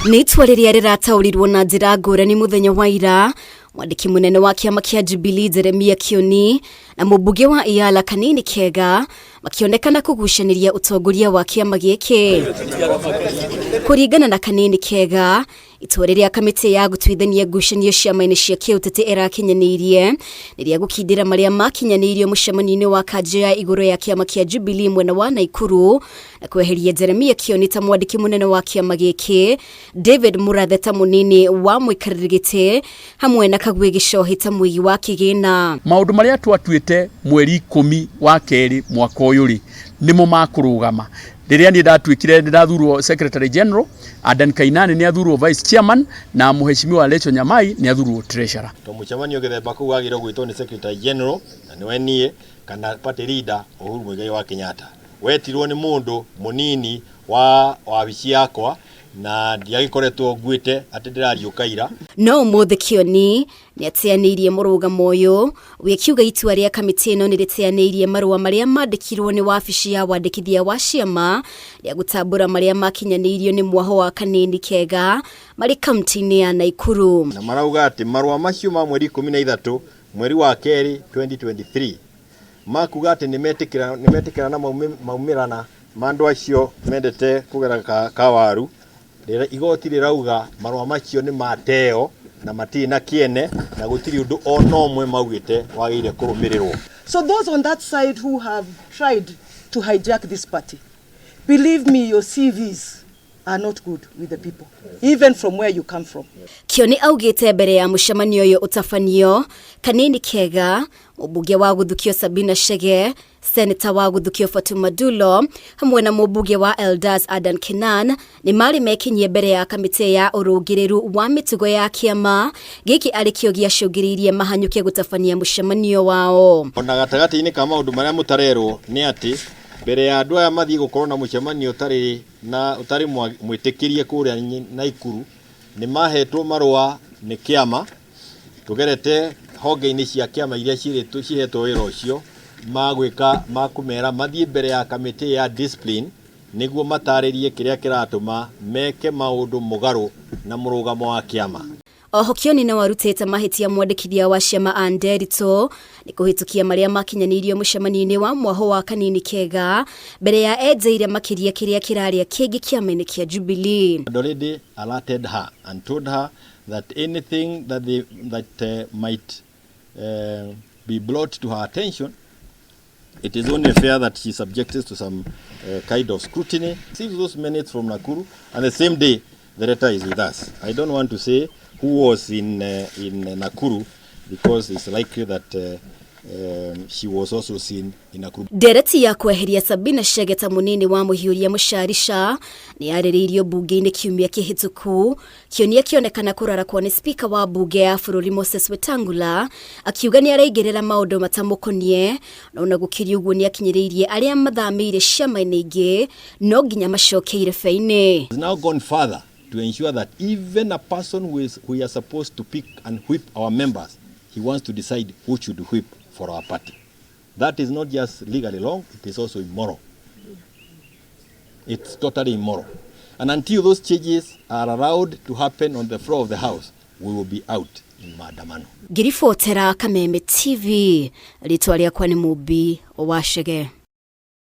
Nĩ itua rĩrĩa rĩrataũrirwo na njĩra ngũrani mũthenya wa ira, mwandĩki mũnene wa kĩama kĩa Jubilee Jeremia Kioni na mũmbunge wa Iyala Kanini Kega makĩonekana kũgucanĩria ũtongoria wa kĩama gĩkĩ. Kũringana na Kanini Kega, itua rĩrĩa kamĩtĩ ya gũtuithania ngucanio ciama-inĩ cia kĩũteti ĩrakinyanĩirie nĩ rĩa gũkindĩra marĩa makinyanĩirio mũcemanio-inĩ wa kanjũ ya igũrũ ya kĩama kĩa Jubilee mwena wa Naikuru na kweheria Jeremia Kioni ta mwandĩki mũnene wa kĩama gĩkĩ, David Murathe ta mũnini wa mũikarĩri gĩtĩ hamwe na Kagwe Gĩcohi ta mũigi wa kĩgĩna. Maũndũ marĩa twatuĩte mweri 10 wa kerĩ mwaka ũyũ rĩ, nĩmo makũrũgama. Rĩrĩa niĩ ndatuĩkire nĩ ndathurwo Secretary General, Adan Kainani nĩ athurwo Vice Chairman na Mheshimiwa Rachel Nyamai nĩ athurwo Treasurer. To mũcemanio gĩthemba kũu wagĩrĩirwo gwĩtwo nĩ Secretary General na nĩwe niĩ kana party leader Uhuru Muigai wa Kenyatta. Wetirwo nĩ mũndũ mũnini wa wabici yakwa na ndiagĩkoretwo nguĩte atĩ ndĩrariũka ira. No ũmũthĩ Kĩoni nĩateanĩirie mũrũgamo ũyũ, we akiuga itua rĩa kamĩtĩ ĩno nĩrĩteanĩirie marũa marĩa mandĩkirwo nĩ wabici ya wandĩkithia wa ciama rĩa gũtambũra marĩa makinyanĩirio nĩ mwaho wa Kanini Kega marĩ kaunti-inĩ ya Naikuru. Na marauga atĩ marũa macio ma mweri 13 mweri wa kerĩ 2023 makuga atĩ nĩmetĩkĩra na maumĩrana ma andũ acio mendete kũgera kawaru. Igoti rĩrauga marũa macio nĩ mateo na matirĩ na kĩene na gũtirĩ ũndũ o na ũmwe maugĩte wagĩrĩire kũrũmĩrĩrwo. So those on that side who have tried to hijack this party, believe me, your CVs are not good with the people, even from where you come from. Kĩoni augĩte mbere ya mũcemanio ũyũ ũtabanio, Kanini Kega, mũmbunge wa Gũthukio Sabina Chege, Seneta wa Gũthukio Fatuma Dulo hamwe na mũmbunge wa Eldas Adan Kenan nĩ marĩ mekinyie mbere ya kamĩtĩ ya ũrũngĩrĩru wa mĩtugo ya kĩama gĩkĩ arĩ kĩo gĩacũngĩrĩirie mahanyũke gũtabania mũcemanio wao. Ona gatagatĩ-inĩ ka maũndũ marĩa mũtarerwo nĩ atĩ mbere ya andũ aya mathiĩ gũkorwo na mũcemanio ũtarĩ na ũtarĩ mwĩtĩkĩrie kũrĩa Naikuru, nĩ mahetwo marũa nĩ kĩama tũgerete honge-inĩ cia kĩama iria cihetwo wĩra ũcio ma gwĩka ma kũmera mathiĩ mbere ya kamĩtĩ ya discipline nĩguo matarĩrie kĩrĩa kĩratũma meke maũndũ mũgarũ na mũrũgamo wa kĩama. Oho Kĩoni no arutĩte mahĩtia mwandĩkithia wa ciama Ann Nderitu nĩ kũhĩtũkia marĩa makinyanĩirio mũcemanio-inĩ wa mwaho wa Kanini Kega mbere ya enjeire makĩria kĩrĩa kĩrarĩa kĩngĩ kĩama-inĩ kĩa Jubilee. Had already alerted her and told her that anything that they, that might be brought to her attention, it is only fair that she subjected to some kind of scrutiny. See those minutes from Nakuru, and the same day the letter is with us. I don't want to say who was in Nakuru because it's likely that she was also seen in Nakuru. Ndereti ya kweheria Sabina Chege ta mũnini wa mũhiũria Mũcarisha nĩ yarĩrĩirio mbunge-inĩ kiumia kĩhĩtũku. Kĩonia kĩonekana kũrarakwo nĩ spika wa mbunge ya bũrũri Moses Wetangula akiuga nĩ araingĩrĩra maũndũ matamũkonie, no ona gũkĩrĩ ũguo nĩ akinyĩrĩirie arĩa mathamĩire ciama-inĩ ingĩ no nginya macoke irebe-inĩ. Has now gone further to ensure that even a person who is we are supposed to pick and whip our members, he wants to decide who should whip for our party. That is not just legally wrong, it is also immoral. It's totally immoral. And until those changes are allowed to happen on the floor of the House, we will be out in maandamano. Ngĩribotera Kameme TV, rĩtwa rĩakwa nĩ Mũmbi wa Chege.